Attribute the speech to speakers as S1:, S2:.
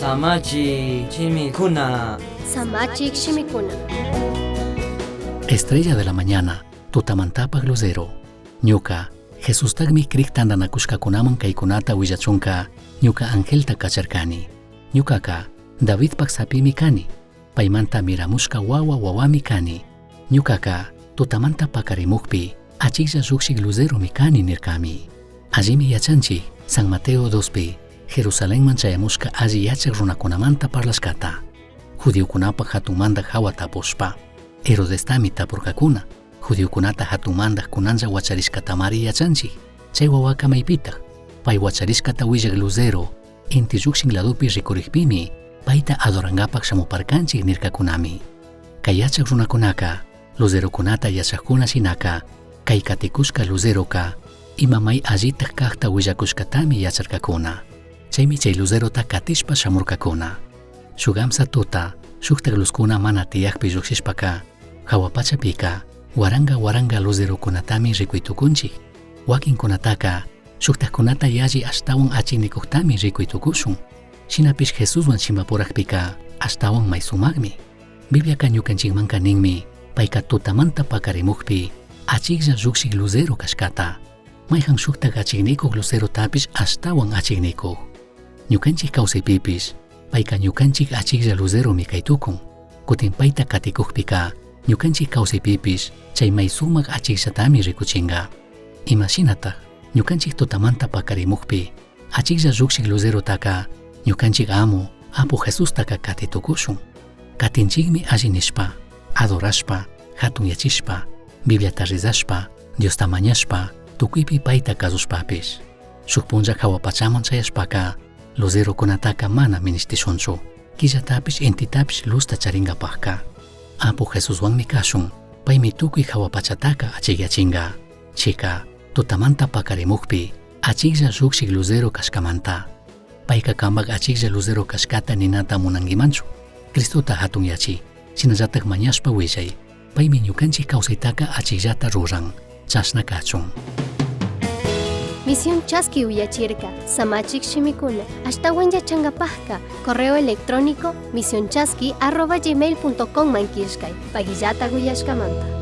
S1: Samachik shimikuna.
S2: Samachik shimikuna.
S3: Estrella de la mañana, tutamantapaj lucero. Ñuca, Jesustagmi crij tandanacushcacunaman caicunata huillachunca, ñuca angelta cacharcani. Ñucaca, Davidpaj sapimi cani, paimanta miramushca huahua huahuami cani. Ñucaca, tutamanta pacarimujpi, achijlla llujshij luzeromi cani nircami. Allimi yachanchij, San Mateo 2pi, Jerusalenman chayamushca alli yachaj runacunamanta parlashcata. Judiocunapaj jatun mandaj jahua tapushpa, Herodestami tapurcacuna. Judiocunata jatun mandaj cunanlla huacharishcatamari yachanchij. Chai huahuaca maipitaj? Pai huacharishcata huillaj luzero, inti llujshin ladopi ricurijpimi, paita adorangapaj shamuparcanchij nircacunami. Cai yachaj runacunaca, luzerocunata yachajcuna shinaca, cai caticushca luzeroca, ima mai allitaj cajta huillacushcatami yacharcacuna. Chaimi chai luzerota catishpa shamurcacuna. Shuk amsa tuta, shujtaj luzcuna mana tiyajpi llujshishpaca, jahua pachapica, huaranga huaranga luzerocunatami ricui tucunchij. Huaquincunataca, shujtajcunata yalli ashtahuan achijnicujtami ricui tucushun. Shinapish Jesushuan chimbapurajpica, ashtahuan mai sumajmi. Bibliaca ñucanchijmanca ninmi, paica tutamanta pacarimujpi, achijlla llujshij luzero cashcata. Maijan shujtaj achijnicuj luzerotapish ashtahuan achijnicuj. Ñucanchij causaipipish, paica ñucanchij achijlla luzeromi cai tucun. Cutin paita caticujpica, ñucanchij causaipipish, chai mai sumaj achijllatami ricuchinga. Ima shinataj, ñucanchij tutamanta pacarimujpi, achijlla llujshij luzerotaca, ñucanchij amo, Apu Jesustaca cati tucushun. Catinchijmi alli nishpa, adorashpa, jatunyachishpa, Bibliata rezashpa, Diosta mañashpa, tucuipi paita cazushpapish. Shuj punlla jahua pachaman chayashpaca, luzerocunataca mana minishtishunchu. Quillatapish, intitapish luzta charingapajca. Apu Jesushuanmi cashun, paimi tucui jahua pachataca achijyachinga. Chica, tutamanta pacarimujpi, achijlla llujshij luzero cashcamanta. Paica cambaj achijlla luzero cashcata ninata munanguimanchu. Cristota jatunyachi, shinallataj mañashpa huillai. Paimi ñucanchij causaitaca achijllata ruran, chashna cachun.
S2: Misión Chaski uyachirka, Samachik shimikuna, ashtahuan yachangapajka, correo electrónico misionchaski@gmail.com man killkay, pagillata uyashkamanta.